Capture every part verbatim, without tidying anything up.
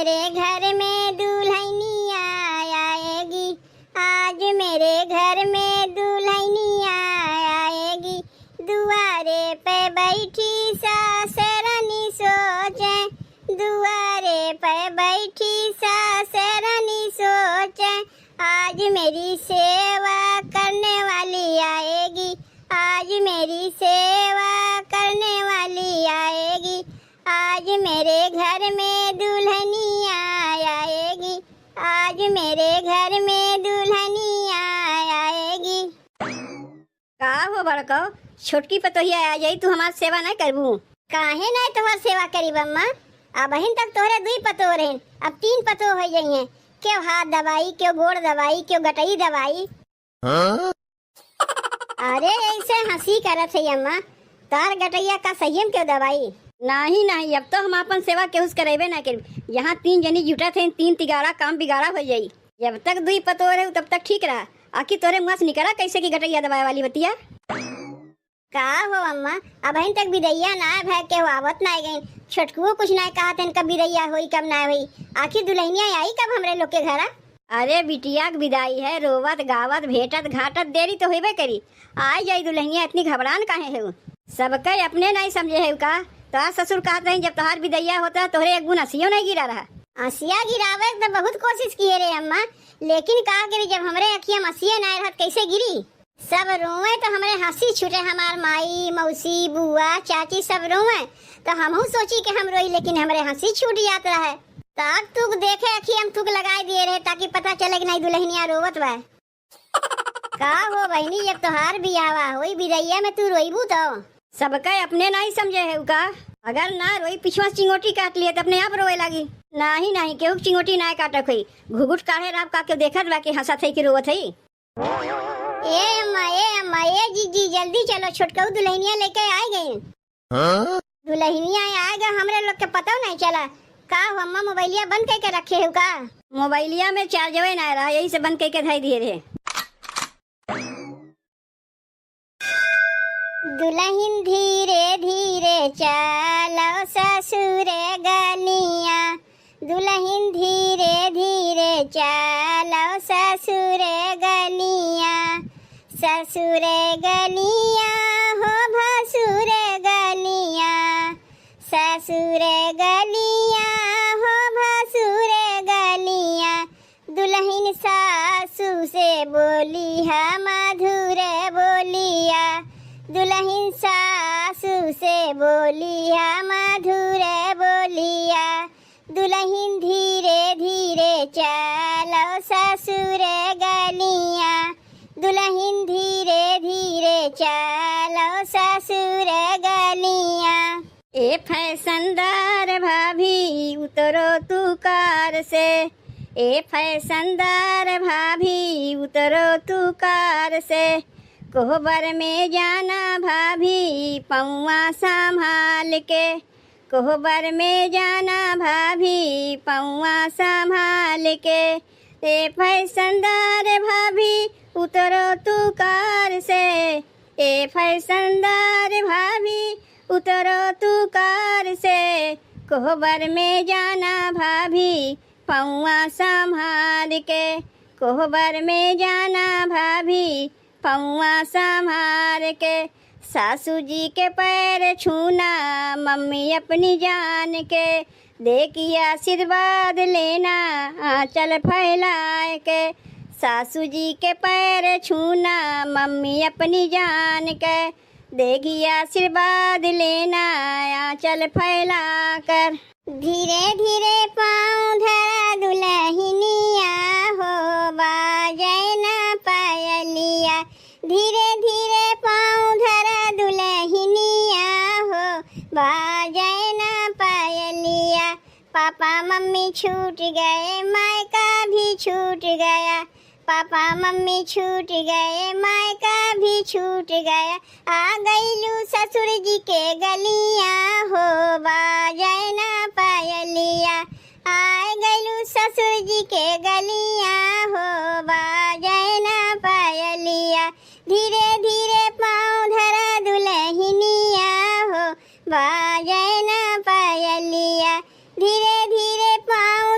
मेरे घर में दुल्हनिया आएगी, आज मेरे घर में दुल्हनिया आएगी। दुआरे पे बैठी सासरनी सोचे, दुआरे पे बैठी सासरनी सोचे, आज मेरी सेवा करने वाली आएगी, आज मेरी सेवा करने वाली आएगी। आज मेरे घर में दुल्हनिया आएगी, आज मेरे घर में दुल्हनिया आएगी। का हो बड़को, छोटकी पतोहिया आ जाई, तू हमार सेवा नहीं करबू? काहे नहीं तोहर सेवा करी बम्मा? अबहिन तक तोहरे दुई पतोह रहन, अब तीन पतोह हो गई हैं। क्यों हाथ दबाई, क्यों गोड़ दबाई, क्यों गटई दबाई? हाँ? अरे, ऐसे हंसी करत है अम्मा, तार गटैया का सही में क्यों दबाई? नहीं, नहीं, अब तो हम आपन सेवा केहू से करेबे ना करी। यहाँ तीन जनी जुटत हैं, तीन तिगाड़ा काम बिगाड़ा हो जाई। जब तक दुई पतोह रहे, तब तक ठीक रहा। आखिर तोरे मुँह से निकला कैसे की गटैया दबाए वाली बतिया? का हो अम्मा, अबहिन तक बिदैया ना भय के हो आवत ना गइन। छोटकुओ कुछ ना कहत हन कब बिदैया होई कब ना होई। आखिर दुल्हनिया आई कब हमरे लोग के घरा? अरे बिटिया के बिदाई है, रोवत गावत भेटत घाटत देरी तो होइबे करी। आई जाई दुल्हनिया, इतनी घबरान काहे है? सबके अपने नहीं समझे है का? तोहार ससुर कहत रही जब तोहार बिदैया होता तोहरे एक बून असियो नहीं गिरा रहा। असिया गिरावे के तो बहुत कोशिश किए रे अम्मा, लेकिन का करी जब हमरे अखिया में असिया नहीं रहत कैसे गिरी? सब रोवे तो हमरे हंसी छूटे, हमार माई, मौसी, बुआ, चाची सब रोवे तो हमहू सोची कि हम रोई, लेकिन हमरे हंसी छूट जात रहे। ताक तुक देखे अखिया में थूक लगाए दिए रहे ताकि पता चले कि नहीं दुल्हनिया रोवत बा। का हो बहिनी, जब तोहार बियाहवा होई बिदैया में तू रोइबू तो? सबके अपने नहीं समझे है का? अगर ना रोई पिछुआ से चिंगोटी काट लिए तो अपने आप रोए लागी। नहीं नहीं, केहू के चिंगोटी ना काटक होई। घुघुट काढ़े राप का केहू देखत बा कि हंसत है कि रोवत है? ए अम्मा, ए अम्मा, ए जीजी, जल्दी चलो, छोटकऊ दुल्हनिया लेके आ गई। हाँ? दुल्हनिया आ गए, हमरे लोग के पता नहीं चला। का हो अम्मा, मोबाइलिया बंद करके रखे हो का? मोबाइलिया में चार्जवे ना रहा, यही से बंद करके धई दिए रहे। दुलहिन धीरे धीरे चालो ससुर गलिया, दुलहिन धीरे धीरे चालो ससुर गलिया, ससुर गलिया हो भसुर गलिया, ससुर गलिया हो भसुर गलिया, दुलहिन सासु से बोली है मधुर बोलिया, दुलहिन सासु से बोली है मधुर बोलिया, दुलहिन धीरे धीरे चालो ससुर गलिया, दुलहिन धीरे धीरे चालो ससुर गलिया। ए फैशनदार भाभी, उतरो तू कार से। ए फैशनदार भाभी, उतरो तू कार से। कोहबर में जाना भाभी, पौआ संभाल के। कोहबर में जाना भाभी, पौआ संभाल के। ए फैशनदार भाभी, उतरो तू कार से। ए फैशनदार भाभी, उतरो तू कार से। कोहबर में जाना भाभी, पौआ संभाल के। कोहबर में जाना भाभी, पौआ संभाल के। सासू जी के पैर छूना, मम्मी अपनी जान के। देखी आशीर्वाद लेना, आंचल फैलाए के। सासू जी के पैर छूना, मम्मी अपनी जान के। देखी आशीर्वाद लेना, आंचल फैला कर। धीरे धीरे पाँव धरा दुलहिनिया हो, बाजै ना पायलिया। धीरे धीरे पाँव धरा दुलहिनिया हो, बाजै ना पायलिया। पापा मम्मी छूट गए, मायका भी छूट गया। पापा मम्मी छूट गए, मायका भी छूट गया। आ गईलू ससुर जी के गलिया हो, बाजै ना पायलिया। आ गईलू ससुर जी के गलिया हो, बाजै ना पायलिया। धीरे धीरे पाँव धरा दुलहिनिया हो, बाजै ना पायलिया। धीरे धीरे पाँव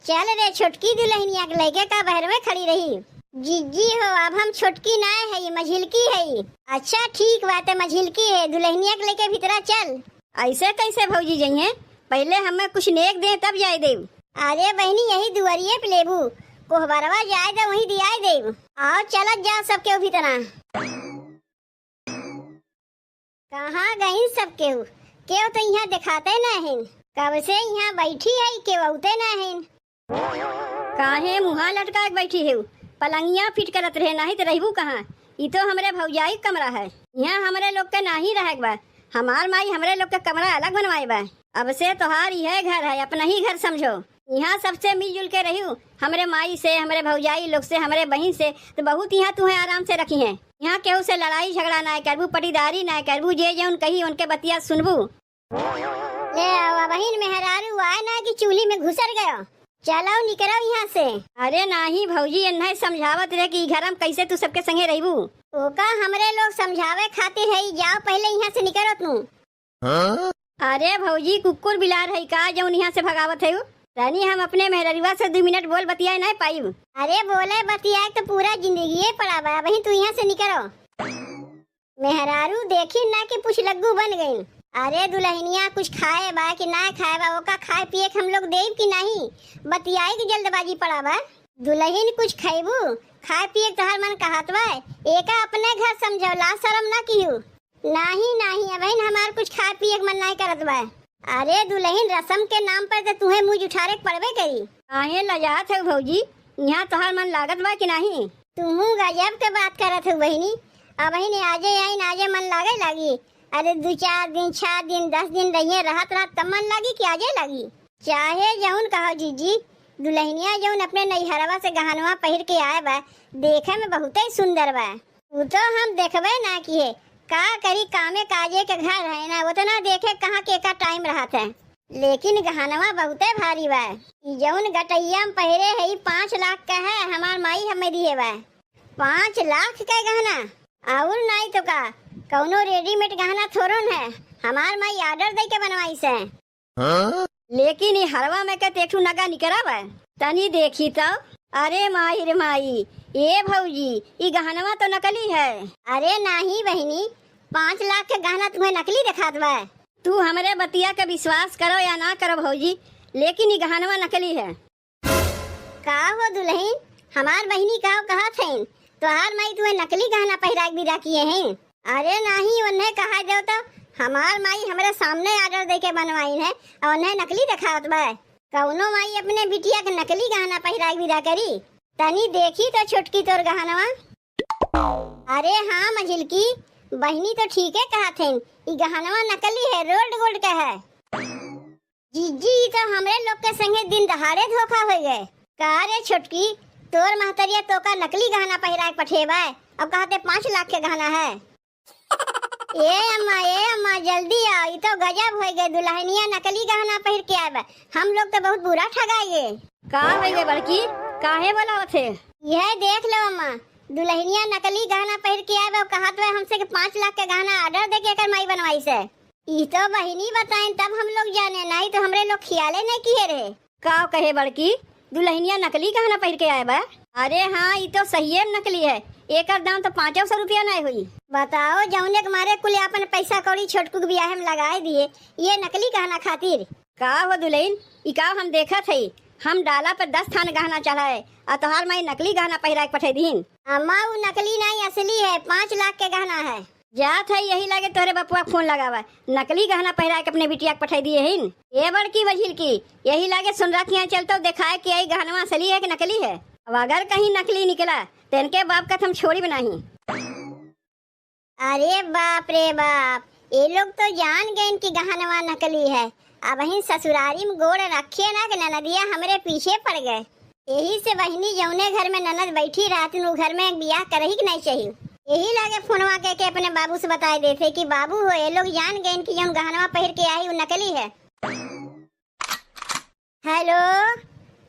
चल रे छोटकी, दुलहिनिया के लइके का बहरवे खड़ी रही? जिज्जी हो, अब हम छोटकी नाय हई, मझिलकी हई। अच्छा ठीक बात है, मझिलकी है, दुलहिनिया के लइके भीतरा चल। अइसे कइसे भौजी जइहें? पहिले हमें कुछ नेग दें तब जाए देब। अरे बहिनी, यही दुआरिये पे लेबू, कोहबरवा जाए दे, वहीं दियाए देब। आओ चलत जाओ सब केहू भीतरा। कहाँ गइन सब केहू? केहू तो इहाँ देखाते ना हइन। कब से इहाँ बैठी है, केहू अउते ना हइन। काहे मुँहा लटका के बैठी है? पलंगिया फिट करत रहे, नाहीं तो रहबू कहाँ? ई तो हमरे भौजाई के कमरा है, इहाँ हमरे लोग के नाहीं रहे के बा। हमार माई हमरे लोग के कमरा अलग बनवाए बा। अब से तोहार इहे घर है, अपना ही घर समझो। इहाँ सबसे मिलजुल के रहियो, हमरे माई से, हमरे भौजाई लोग से, हमरे बहिन से, तो बहुत इहाँ तुहें आराम से रखिहें। इहाँ केहू से लड़ाई झगड़ा नाय करबू, पटीदारी नाय करबू, जे जउन कही उनके बतिया सुनबू। ले आवा बहिन, मेहरारू आए ना कि चूल्ही में घुसर गयो। चलो निकरो इहाँ से। अरे नाहीं भौजी, एन्हे समझावत रहे कि ई घर में कैसे तू सबके संगे रहबू। ओका हमरे लोग समझावे खातिर है, जाओ पहिले इहाँ से निकरो तू। हाँ? अरे भौजी, कुकुर बिलार है का जउन इहाँ से भगावत है? तनी हम अपने मेहररुआ से दू मिनट बोल बतियाए नाय पाइब। अरे बोले बतियाए तो पूरा जिंदगिये पड़ा बा, अबहीं तू इहाँ से निकरो। मेहरारू देखी ना कि पुछलग्गू बन गई। अरे दुलहिनिया, कुछ खाए बा कि नाय खाए बा, ओका खाए पिए के हम लोग देब कि नाहीं? बतियाए के जल्दबाजी पड़ा बा। दुलहिन कुछ खइबू? खाए पिए के तोहार मन कहत बा? एका अपने घर समझो, लाज सरम ना किहू। नाहीं, नाहीं, अबहिन हमार कुछ खाए पिए के मन नाहीं करत बा। अरे दुलहिन, रसम के नाम पर तो तुहें मुँह जुठारे के पड़बे करी। काहे लजात है भौजी, इहाँ तोहार मन लागत बा कि नाहीं? तुहूँ गजब के बात करत हो बहिनी। अबहिन आजे आइन, आजे मन लागे लागी। अरे दू चार दिन, छह दिन, दस दिन रहिए, रहत रहत तब मन लागी कि आजे लागी। चाहे जउन कहो जीजी, दुलहिनिया जउन अपने नैहरवा से गहनवा पहिर के आए बा, देखे में बहुते सुंदर बा। उ तो हम देखबे ना किहे, का करी, कामे काजे के घर है ना, उतना देखे कहाँ के का टाइम रहत है। लेकिन गहनवा बहुते भारी बा। ई जउन गटैया में पहिरे है, ई पाँच लाख का है, हमार माई हमें दिहे बा। पाँच लाख का गहना? और नाई तो का, कउनो रेडीमेड गहना थोड़न है, हमार माई ऑर्डर दे के बनवाइस है। हाँ? लेकिन ई हरवा में के तो एक ठो नगा निकरा बा। तनी देखी तो। अरे माई रे माई, ए भौजी, ई गहनवा तो नकली है। अरे नाहीं बहिनी, पाँच लाख के गहना तुहें नकली देखात बा। तू हमरे बतिया के विश्वास करो या ना करो भौजी, लेकिन ई गहनवा नकली है। का हो दुलहिन, हमार बहिनी का कहत हइन? तोहार माई तुहें नकली गहना पहिरा के विदा किहे हइन? अरे नाहीं, उन्हें कहा जाओ तो, हमार माई हमरे सामने ऑर्डर दे के बनवाइन है और उन्हें नकली देखावत बा। कउनो माई अपने बिटिया के नकली गहना पहिरा के विदा करी? तनी देखी तो छोटकी तोर गहनवा। अरे हाँ मझिलकी, बहिनी तो ठीके कहत हइन, ई गहनवा नकली है, रोल्ड गोल्ड का है। जीजी, ई तो हमरे लोग के संगे दिन दहाड़े धोखा होइ गए। का रे छोटकी, तोर महतरिया तोका नकली गहना पहिरा के पठेबे, अब कहते पाँच लाख के गहना है। ए अम्मा, ए अम्मा, जल्दी आओ, ई तो गजब होइ गए, दुलहिनिया नकली गहना पहिर के आए बा। हम लोग तो बहुत बुरा ठगाए गए। का होइ गए बड़की, काहे बोलावत है? यह देख लो अम्मा, दुलहिनिया नकली गहना पहिर के आए बा, कहत बा हमसे कि पाँच लाख के गहना ऑर्डर दे के एकर माई बनवाइस है। ई तो बहिनी बताइन तब हम लोग जाने, नाहीं तो हमरे लोग खियाले नहीं किहे रहे। का कहे बड़की, दुलहिनिया नकली गहना पहिर के आए बा? अरे हाँ, ई तो सहिए में नकली है, एकर दाम तो पाँचो सौ रुपया नहीं हुई। बताओ, जौने के मारे कुल आपन पैसा कौड़ी छोटकू के बियाहे में लगाए दिए, ये नकली गहना खातिर। का हो दुलहिन, ई का हम देखत हई? हम डाला पर दस थान गहना चढ़ाए, आ तोहार माई नकली गहना पहिरा के पठे दीन। अम्मा, उ नकली नहीं, असली है, पाँच लाख के गहना है। जात है, यही लागे तोहरे बपुआ फोन लगावा, नकली गहना पहिरा के अपने बिटिया के पठाई दिए हिन। ए बड़की बझिलकी, यही लागे सुनरथिया चलतो देखाए कि आई गहनवा असली है कि नकली है। अब अगर कहीं नकली निकला, तो इनके बाप का तो हम छोड़ी बनाही। अरे बाप रे बाप, ये लोग तो जान गए कि गहनवा नकली है। अब ही ससुरारी में गोड़ रखे ना कि ननदिया हमरे पीछे पड़ गए। यही से बहिनी, जौने घर में ननद बैठी रहतिन, उ घर में बियाह करही के नहीं चाहिए। यही लागे फोनवा के, के अपने बाबू से बताए देते कि बाबू हो, ये लोग जान गए कि जौन गहनवा पहिर के आई, उ नकली है। हेलो,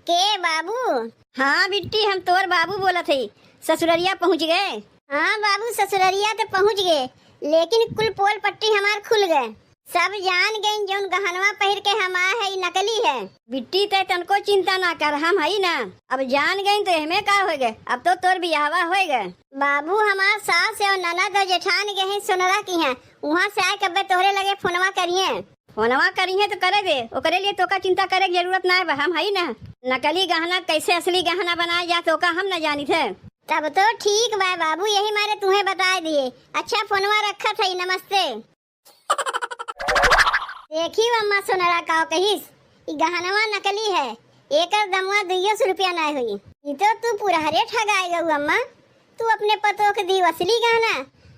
के बाबू? हाँ बिट्टी, हम तोर बाबू बोलत हई। ससुररिया पहुँच गए? हाँ बाबू, ससुररिया तो पहुँच गए, लेकिन कुल पोल पट्टी हमार खुल गए। सब जान गइन, जौन गहनवा पहिर के हम आए है, ई नकली है। बिट्टी, तै तनको चिंता ना कर, हम हई ना। अब जान गइन तो एहमे का होइ गए, अब तो तोर बियाहवा होइ गए। बाबू, हमार सास और ननद और जेठान गए हैं सोनरा किहाँ, उहाँ से आए कब्बे तोहरे लगे फोनवा करिहे। फोनवा करिहे तो करे दे, ओकरे लिए तोका चिंता करे के जरूरत ना बा, हम हई ना। नकली गहना कैसे असली गहना बनाए जा, तोका हम ना जानित है। तब तो ठीक बा बाबू, यही मारे तुहे बताए दिए। अच्छा, फोनवा रखत हई, नमस्ते। देखी अम्मा, सोनरा काव कहिस, ई गहनवा नकली है, एकर दमवा दुइयो सौ रुपया नाय होई। ई तो तू पुरहरे ठगाए गऊ अम्मा। तू अपने पतोह के दी असली गहना,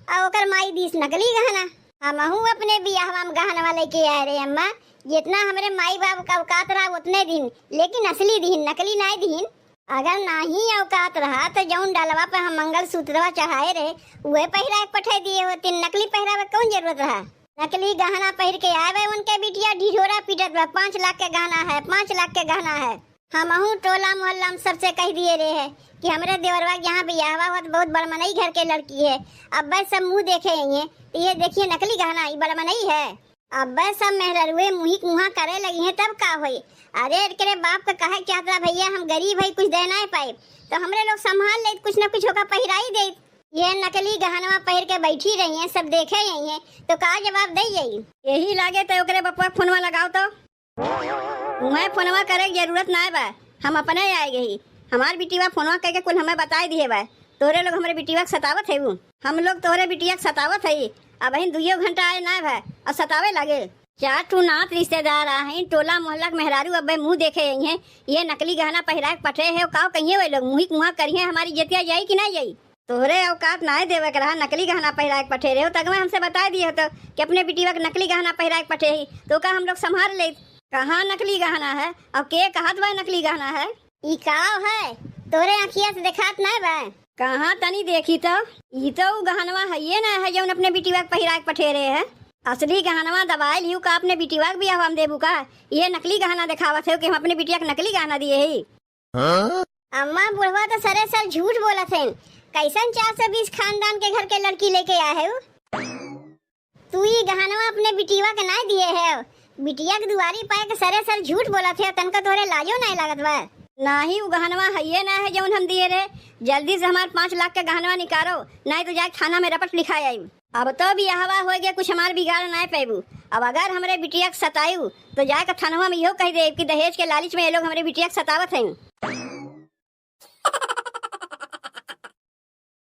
आ ओकर माई दीस नकली गहना। हमहू अपने बियाहवा में गहनवा लेके आए रहे अम्मा, जितना हमरे माई बाप का औकात रहा उतने दिन, लेकिन असली दीन, नकली नाय दीन। अगर नाही औकात रहा तो जौन डलवा पे हम मंगलसूत्रवा चढ़ाए रहे, उहे पहिरा के पठाई दिए होतिन। नकली पहिरावे कौन जरूरत रहा? नकली गहना पहिर के आए बे उनके बिटिया ढिढोरा पीटत बा, "पाँच लाख के गहना है, पाँच लाख के गहना है।" हमहू टोला मोहल्ला में सबसे कह दिए रहे है कि हमरे देवरवा के यहाँ बियाहवा होत बहुत बड़मनई घर के लड़की है। अब बस सब मुँह देखे यही है, तो ये देखिए नकली गहना, ई बड़मनई है। अब्बे सब मेहररुए मुँही कुहाँ करे लगी हैं, तब का होई? अरे, एकरे बाप के कहे के चाहत रहा, "भैया, हम गरीब हई, कुछ दे नाय पाइब, तो हमरे लोग संभाल लेत, कुछ न कुछ ओका पहिराई देत।" ये नकली गहनवा पहिर के बैठी रही हैं, सब देखे यही हैं, तो का जवाब दे जाई? यही लागे तो ओकरे बपवा के फोनवा लगाओ तो। उहे फोनवा करे के जरूरत नाय बा, हम अपने आए गई। हमार बिटिवा फोनवा करके कुल हमें बताए दिए बा, तोरे लोग हमरे बिटिवा के सतावत है। उ हम लोग तोहरे बिटिया के सतावत हई, अबहिन दुइयो घंटा आए ना भा, अब सतावे लागे। चार ठू नात रिश्तेदार आ हईं, टोला मोहल्ला के मेहरारू अब्बे मुँह देखे आई हैं, ये नकली गहना पहिरा के पठे है, काव कहिए वे लोग, मुँही कुहाँ करिए, हमारी इज्जतिया जाई कि ना जाई? तोहरे औकात नाय देवे के रहा, नकली गहना पहिरा के पठे रहे हो, तगमे हमसे बताए दिए होतो कि अपने बिटिया के नकली गहना पहिरा के पठे ही, तो का हम लोग संभाल लेत? कहाँ नकली गहना है, अब के कहत बा नकली गहना है? ई काव है? तोरे अँखिया से देखात नाय बा? कहाँ तनी देखी तो। ई तो उ गहनवा हइये ना है जौन अपने बिटिवा के पहिरा के पठे रहे है। असली गहनवा दबाइल ही का अपने बिटिवा के बियाहवा में देबू का? ये नकली गहना देखावत है कि हम अपने बिटिया के नकली गहना दिए ही। अम्मा, बुढ़वा तो सरे सर झूठ बोलत है। कैसन चार सौ बीस खानदान के घर के लड़की लेके आए है उ? तू ई गहनवा अपने बिटिया के नाय दिए है, बिटिया के दुआरी पाए के सरे सर झूठ बोलत है, तनका तोहरे लाजो नाय लागत बा। नाही, उ गहनवा हइये ना है जौन हम दिए रहे। जल्दी से हमार पाँच लाख के गहनवा निकारो, नाय तो जाके थाना में रपट लिखा आई। अब तो बियाहवा हो गया, कुछ हमार बिगाड़ नाय पैबू। अब अगर हमरे बिटिया के सतायू तो जाके थानवा में इहो कह देब कि दहेज के लालच में ये लोग हमरे बिटिया के सतावत हैं।